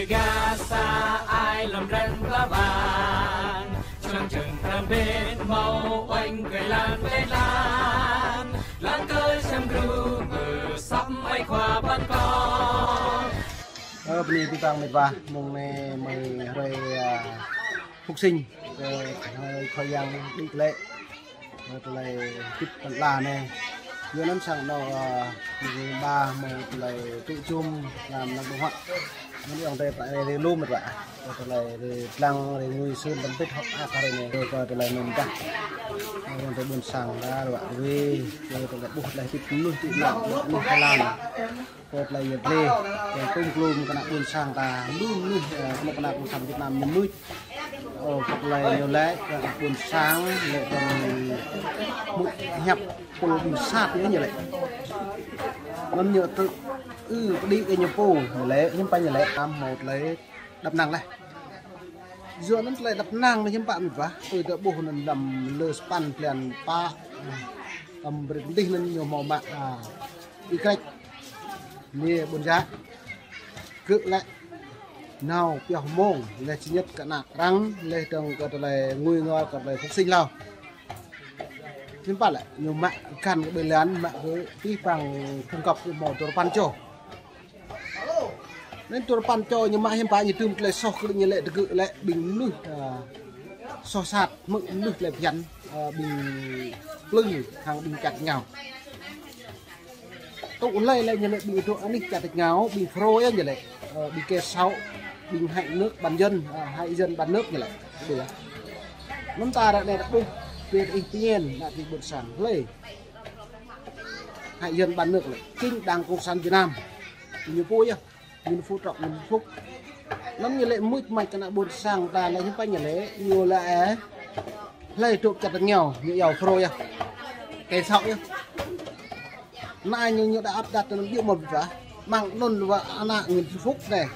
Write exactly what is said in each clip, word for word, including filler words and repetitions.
Gah sa ai lŏm drăng pla bang, čơlăng čơng pram bên hmâo uănh kơi lan kơi lan, lăng kơ čăm gru mơ săp ai khua păn kơ. Ơ, bơni abih bang mĕt wa, mông anai mơi hrơi, ơ, Phúc Sinh, kơ hrơi Khua Yang đĭ glaĭ. Ơ, tơlơi hơdip tơnap tơlơi anai. Yua anŭn sang anŏ, ơ, mơ̆ng ba mơ̆ng tơlơi tŭ jum ngă năng ƀơ̆ng huă. Anŭn yơh tơlơi rai rai lŏm mĕt wa. Ơ, tơlơi rai lăng rai ngui sưn tơmpit hŏk ak hrơi anai. Ơ, kơ tơlơi anŭn dah. Ơ, tơlơi ƀôn sang dah ruă ruê. Ơ, tơlơi ƀuh tơlơi hơdip mơnuih ti anăp, anŭn Thái Lan. Kơ tơlơi yơh tơlơi, kơ tŭm klum kơ ană ƀôn sang ta, lu mơnuih, ơ, kơ ană ƀôn sang Việt Nam ñu mưč. Ơ, kơ tơlơi ñu lĕ, kơ ană ƀôn sang, lĕ kơ mŭt hiăp pul ƀing sat ñu ñu lĕ. Anŭn ñu tŭ, ư, pơđĭ kơ ñu pô, ñu lĕ, hiư̆m pă ñu lĕ, am hmâo tơlơi đăp năng laih. Yua anŭn tơlơi đăp năng anai hiư̆m pă mĕt wa, tui tơ ƀuh anŭn lăm lơ sapăn blan pă, tơm brơi kơdih anŭn ñu hmâo mă, a, Y Krĕč. Anai ƀôn djă. Gơ̆ lĕ nao pioh mông, laih jơñet kơ ană arăng, laih dơ̆ng kơ tơlơi ngui ngor kơ tơlơi Phúc Sinh hlâo. Hiư̆m pă lĕ, ñu mă găn kơ ƀơi lan, mă kơ abih bang phung gŏp kơ hmâo dua rơpăn čô. Anŭn dua rơpăn čô ñu mă hiư̆m pă ñu tŭm tơlơi soh kơ ñu lĕ tơgơ̆ lĕ ƀing mơnuih, a, soh sat, mơ̆ng mơnuih tơlơi phiăn, a, ƀing plư hăng ƀing čăt ngao. Tŭ hlơi lĕ ñu lĕ ƀing tŭ anih čăt ngao, ƀing Frô yơh ñu lĕ, ơ, ƀing kẻ xấu, ƀing hại nước bắn dân, a, hại dân bắn nước ñu lĕ. Ƀu djơ̆. Anŭn ta ră anai ta ƀuh, pơyơr ih pơñen, ană ƀing ƀôn sang hlơi. Hại dân bắn nước lĕ, chính đảng Cộng sản Việt Nam. Ñu pô yơh. Nguyễn Phú Trọng, Nguyễn Phúc. Anŭn ñu lĕ mưč mač kơ ană ƀôn sang ta lĕ hiư̆m pă ñu lĕ, ñu lĕ, ơ, hlơi tŭ čăt ngao, ñu iâu Frô yơh. Kẻ xấu yơh. Anai ñu, ñu dah áp đặt anŭn ƀiă mơ̆n ƀă. Mơ̆ng anŭn wă ană Nguyễn Phú Phúc anai.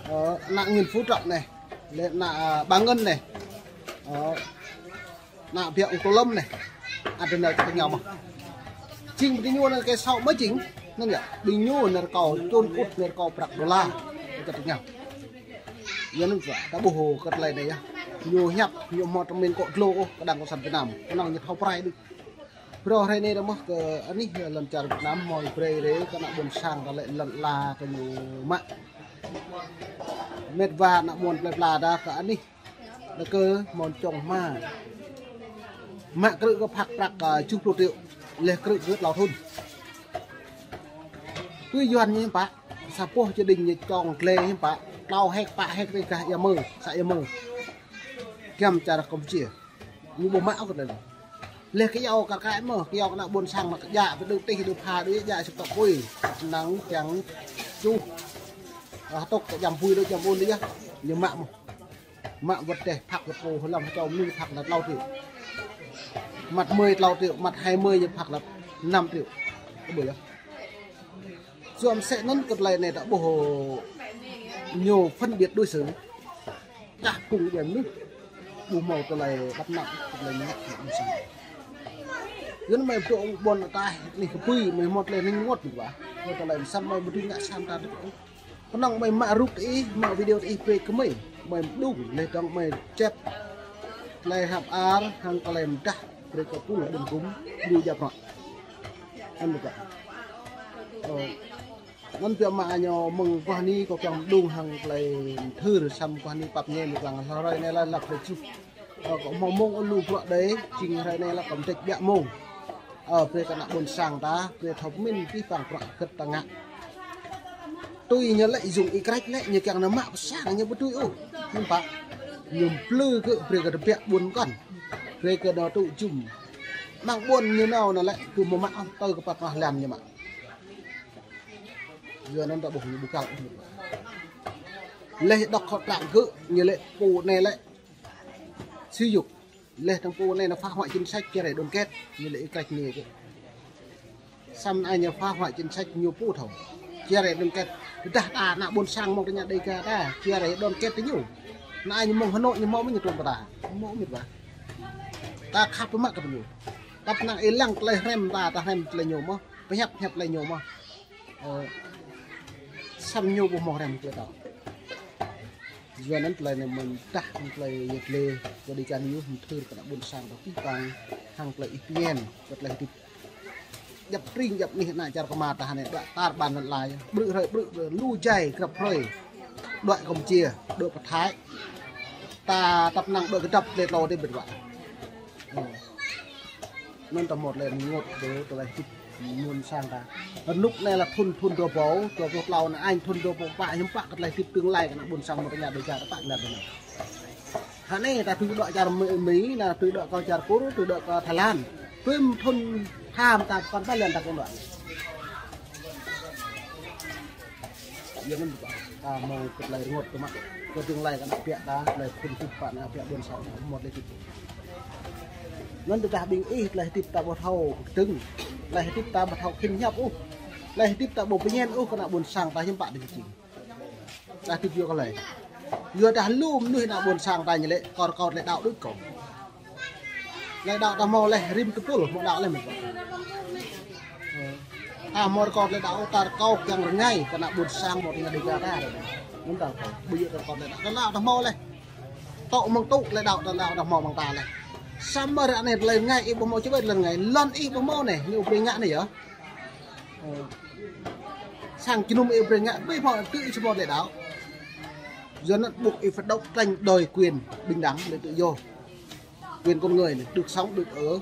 Ơ, ană Nguyễn Phú Trọng anai. Lĕ ană, a, Bà Ngân anai. Ơ, ană biă ung Tô Lâm anai. Adơ̆ng nao čăt ngao mơ̆n. Jing ƀing ñu anŭn kẻ xấu mơ̆ jing. Anŭn yơh, ƀing ñu nao rơkâo čun kŭt, nao rơkâo prăk đôla. Čăt ngao. Yua anŭn yơh, ta ƀuh kơ tơlơi anai yơh. Ñu hiăp, ñu hmâo tơmin kŏ glô ôh, kơ đảng Cộng sản Việt Nam. Kơnơ̆ng ñu thâo prai đôč. Brơi hrơi anai ta mơ̆ kơ anih lŏn čar Việt Nam hmâo brơi rai kơ ană ƀôn sang ta lĕ lŏn ala kơ ñu mă. Mĕt wa ană ƀôn plơi pla ta kơ anih. Đa kơ hmâo čŏng hma. Mă krư̆ kơ phak prăk, a, tơjuh pluh triệu. Laih krư̆ kơ tlâo thŭn. Tui Yuan ñu hiư̆m pă. Sa boh gia đình ñu čŏng glai hiư̆m pă. Tlâo héc, pă héc rai gah Ia Mơ, să Ia Mơ. Giăm čar Campuchia. Ñu ƀu mă ôh kơ tơlơi anŭn. Laih kơ iâu kar kaĭ mơ̆, kơ iâu kơ ană ƀôn sang mă kơ djă, pơđơ̆ng tih đơ̆ng pha đôč djă sĭt tŏk pui. Năng kiăng čuh. Rah tŏk kơ djăm pui đôč djăm ƀun đôč yơh. Ñu mă mơ̆n. Mă wơ̆t dêh phak wơ̆t pô hlăm hơčâo mơnuih phak anŭn tlâo triệu. Măt mơi tlâo triệu, măt hai mươi ñu phak anŭn năm triệu. Kơ ƀơi yơh. Yua mơsĕ anŭn kơ tơlơi anai ta ƀuh ñu phân biệt đối xử. Čah kung djai mơnuih. Ƀu hmâo tơlơi đăp năng, tơlơi ngă, ngă mơsĕ. Yua anŭn mơi pơtô ƀôn ataih, anih kơpui, mơi hmâo tơlơi ning ngot mơ̆n ƀă. Hmâo tơlơi mơsăm mơi ƀu dưi ngă sang ta đôč. Kơnơ̆ng mơi mă rup ih, mă video ih brơi kơ mơi. Mơi mơđung, laih dơ̆ng mơi čep. Tơlơi hrăp ar, hăng tơlơi mơdah, brơi kơ pul ƀôn gum, ƀu djăp rŏ. Anŭn ƀă. Ơ. Anŭn biă mă ñu mơ̆ng guah anai kâo kiăng mơđung hăng tơlơi mơthưr săm guah anai pap ñe mơ̆ lăng hlơi anai lăp hlăp hlơi čuh. Ơ, kâo hmâo mông ôh lu bruă đơi, jing hrơi anai lăp kâo mơdĕč biă mông. Ơ, brơi kơ ană ƀôn sang ta, brơi thâo pơmĭn abih bang bruă hơget ta ngă. Tui ñu lĕ Dung Y Krĕč lĕ, ñu kiăng nao mă pơ sang ñu ƀu tui ôh. Hiư̆m pă. Ñu plư kơ brơi kơ tơbiă ƀun mơkŏn. Brơi kơ nao tŭ jum. Mơ̆ng ƀôn ñu nao anŭn lĕ, kơ hmâo mă ôh, tơl kơ păt mah lăm ñu mă. Yua anŭn ta ƀuh ñu ƀu kăl. Laih dŏ kơ trang gơ̆, ñu lĕ pô anai lĕ. Sử dụng. Laih dơ̆ng pô anai nao phá hoại chính sách chia rẽ đoàn kết, ñu lĕ Y Krĕč anai kơ. Săm anai ñu phá hoại chính sách ñu pô thâo. Chia rẽ đoàn kết. Tơdah ta ană ƀôn sang mơ̆ng tơña Đêga ta, chia rẽ đoàn kết tơ ñu. Anai ñu mơ̆ng Hà Nội ñu hmâo mơ̆ ñu trŭn pơ ta. Hmâo mơ̆ ƀă. Ta khăp mă kơ ñu. Tăp năng ih lăng tơlơi hrăm ta, ta hrăm tơlơi ñu mơ̆. Pơhiăp hiăp tơlơi ñu mơ̆. Ơ, săm ñu ƀu hmâo hrăm tơlơi ta. Yua anŭn tơlơi anai mơ̆n tah hăng tơlơi yet lê, kơ đi čan yŭ hăng thâo kơ ană ƀôn sang ta pih pang hăng tơlơi ih pien, kơ tơlơi hơdip. Djăp tring djăp anih ană čar kơma ta anai, đuaĭ tar ƀan lăn lai, ƀrư̆ hrơi ƀrư̆, lu jai grăp hrơi. Đuaĭ Kampuchia, đuaĭ pơ Thái. Ta tăp năng đuaĭ kơdăp tơlơi tlâo tơlơi ƀĭt wa. Anŭn ta hmâo tơlơi rơngot kơ tơlơi hơdip ƀôn sang ta. Rơnŭk anai lĕ thŭn, thŭn dua rơbâo, dua pluh klâo anai, thŭn dua rơbâo pă, hiư̆m pă kơ tơlơi hơdip tương lai kơ ană ƀôn sang mơ̆ng tơngia đôč čar ta pă lĕ anai. Hă anai ta tui đuaĭ čar Mi, Mi, anai tui đuaĭ kơ čar Kur, tui đuaĭ kơ Thái Lan. Tui thŭn tham ta pơkŏn pă lĕ ta kơ đuaĭ. Yua anŭn ta hmâo kơ tơlơi rơngot kơ mă, kơ tương lai kơ ană ƀiă ta, tơlơi phun tŭ pă ană ƀiă ƀôn sang ta hmâo tơlơi tŭ. Anŭn tơdah ƀing ih tơlơi hơdip ta ƀu thâo kơdơ̆ng, tơlơi hơdip ta ƀu thâo khĭn hiăp ôh, tơlơi hơdip ta ƀu pơñen ôh kơ ană ƀôn sang ta hiư̆m pă đĭ kơjing. Ta hơdip yua kơ tơlơi. Yua dah lu mơnuih ană ƀôn sang ta ñu lĕ, kâo rơkâo tơlơi đaŏ đôč kâo. Tơlơi đaŏ ta hmâo laih rĭm tơpul, hmâo đaŏ laih mơ̆n. Ta hmâo rơkâo tơlơi đaŏ, ta rơkâo kiăng rơngai kơ ană ƀôn sang mơ̆ng tơngia đôč čar ta. Anŭn ta rơkâo, ƀu djơ̆ rơkâo tơlơi đaŏ. Tơlơi đaŏ ta hmâo laih. Tŏ mơ̆ng tŭ tơlơi đaŏ, tơlơi đaŏ ta hmâo mơ̆ng ta laih. Samơ̆ ră anai tơlơi rơngai ih ƀu hmâo čơwĕt tơlơi rơngai. Lŏn ih ƀu hmâo anai, ñu brơi ngă anai yơh. Ơ. Sang jơnum ih brơi ngă, ƀu hmâo tŭ ih samơ̆ tơlơi đaŏ. Yua anŭn buộc ih phải đấu tranh đòi quyền bình đẳng để tự do. Quyền con người này, được sống, được ở.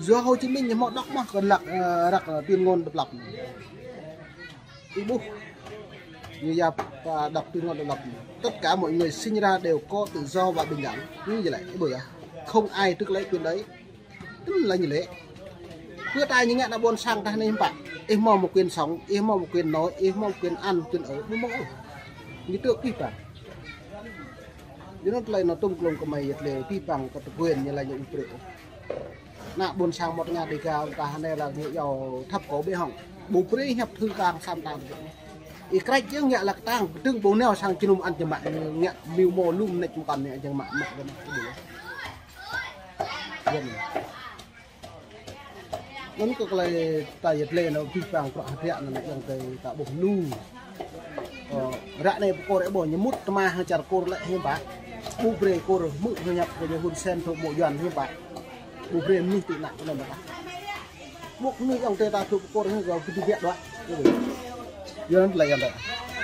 Yua Hồ Chí Minh ñu hmâo đŏk mơ̆n kơ răk, ơ, răk, ơ, tuyên ngôn độc lập anai. Ih ƀuh. Ñu yap, ơ, đọc tuyên ngôn độc lập anai. Tất cả mọi người sinh ra đều có tự do và bình đẳng. Ñu jơlan, ih ƀuh yơh. Không ai tước lấy quyền đấy. Tơl lĕ ñu lĕ. Pơ ta ñu ngă ană ƀôn sang ta anai hiư̆m pă. Ih hmâo một quyền sống, ih hmâo một quyền nói, ih hmâo một quyền ăn, quyền ở, ƀu hmâo ôh. Ñu tŭ pih pang. Yua anŭn tơlơi anŭn tŭm klôm kơ mơi yet lê pih pang kơ tơguan ñu lĕ ñu ƀu brơi ôh. Ană ƀôn sang mơ̆ng tơngia đôč čar ta anai lĕ ñu yua thâo kơ ƀu hŏng. Ƀu brơi hiăp thâo kơ sang ta. Ih krăč jing ngă lăk tang, kơdơ̆ng ƀu nao sang jơnum ăn čơmă, ngă mơ̆ng mơ̆ lŏm nĕč mơkăn ñu jing mă, mă kơ anai. Anŭn kơ tơlơi ta yet lê anŭn pih pang prăk hơdră anŭn yơh tơlơi ta ƀuh lu. Ơ, ră anai pơkŏr ih ƀuh ñu mŭt tơma hăng čar Kur lĕ hiư̆m pă. Ƀu brơi Kur hmư̆ hiăp kơ ñu Hun Sen tŭ mơ̆ Yuan hiư̆m pă. Ƀu brơi mơnuih tŭ nă kơ anŭn pă. Ƀuh mơnuih yơh tơlơi ta tŭ pơkŏr hăng gao kơ tŭ biă đuaĭ. Yua anŭn tơlơi yơh tơlơi.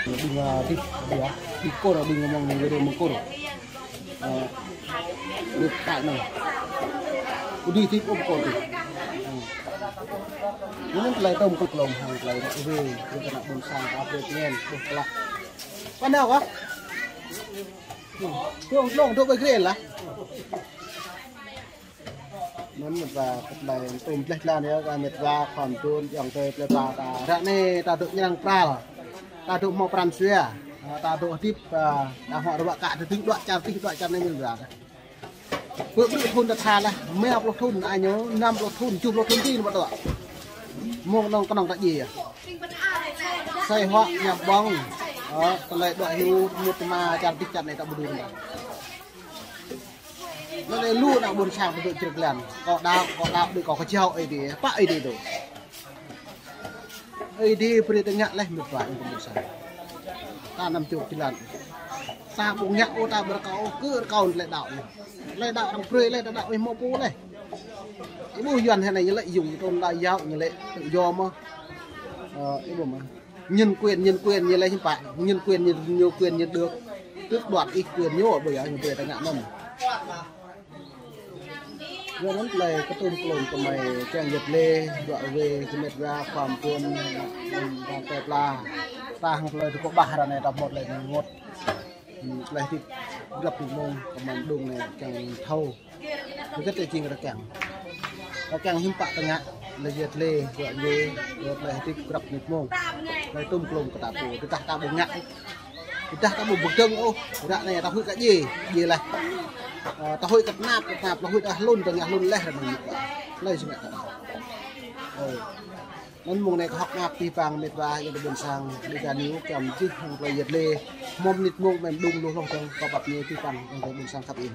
Ƀing, ơ, ƀing, ƀing, ƀing Kur, ƀing mơ̆ng, mơ̆ng Kur. Ơ, ƀing ta anai. Ƀu djơ̆ tŭ ôh pơkŏr tŭ. Ơ. Anŭn tơlơi tŭm kơ klôm hăng tơlơi ră ruai, yua kơ ană ƀôn sang ta brơi pơñen, ƀuh klă. Pơ anai kơ? Ơ, tŭ klôm tŭ ƀơi grê lah. Anŭn mơ̆n ta kơ tơlơi tŭm pleh tlan yơh, kơ mĕt wa khŏm tŭn yơh tơlơi pleh pla ta. Ră anai ta dŏ ñrăng pral. Ta dŏ hmâo pran jua. Ta dŏ hơdip, ta hmâo rơwă kă tơding đuaĭ čar tih, đuaĭ čar anai mĕt wa. Pơ ƀrư̆ thŭn ta tha lah, rơma pluh thŭn, anai ñu năm pluh thŭn, tơjuh pluh thŭn tih mơ̆n ta. Mơ̆ng anŭn kơnơ̆ng ta djai yơh. Asơi huă ñăm ƀơ̆ng. Ơ, tơlơi đuaĭ hyu mŭt tơma čar tih čar anai ta ƀu dưi ta. Anŭn lĕ lu ană ƀôn sang ta dŏ črơk lan. Kâo đaŏ, kâo đaŏ đôč kâo kơjăp Ơi Adai, pă Ơi Adai tŭ. Ơi Adai brơi ta ngă laih mĕt wa ƀôn sang. Ta năm čô jơlan. Ta ƀu ngă ôh, ta ƀu rơkâo ôh, kơ rơkâo tơlơi đaŏ anai. Tơlơi đaŏ arăng brơi laih, ta đaŏ ih hmâo pô laih. Ih ƀuh Yuan hơnai ñu lĕ yŭng tơm đa yao ñu lĕ tự do mơ̆n. Ơ, ih ƀuh mơ̆n. Nhân quyền, nhân quyền ñu lĕ hiư̆m pă, nhân quyền, nhân, nhân quyền, nhân được. Tước đoạt ih quyền ñu, ƀơi yơh ñu brơi ta ngă anŭn. Yua anŭn tơlơi kơ tŭm klôm kơ mơi kiăng yet lê, dŏ wai kơ mĕt wa khŏm tŭn, ƀing ta pleh pla. Ta hăng tơlơi tŭ kơ ƀah ră anai ta hmâo tơlơi rơngot. Tơlơi hơdip grăp mơ̆ng kơ mơi mơđung anai kiăng thâo. Hơget tơlơi jing rơkăng. Rơkăng hiư̆m pă ta ngă, tơlơi yet lê, dŏ wai, dŏ tơlơi hơdip grăp mơ̆ng. Tơlơi tŭm klôm kơ ta pô, tơdah ta ƀu ngă. Tơdah ta ƀu pơkơdơ̆ng ôh, ră anai ta huĭ kơ djai, djai laih. Ơ, ta huĭ kơ tơnap, kơ tơnap, ta huĭ ta hlŭn, ta ngă hlŭn laih ră anai. Laih sĭt ngă ta. Ơ. Anŭn mơ̆ng anai kơ hơ̆k ngă pih pang mĕt wa yơh tơ ƀôn sang, đĭ kơ ñu kiăng čih hăng tơlơi yet lê. Hmâo mơnit mơ̆ng mơi mơđung lu hloh dơ̆ng, kâo pap ñu pih pang yơh tơ ƀôn sang khăp in.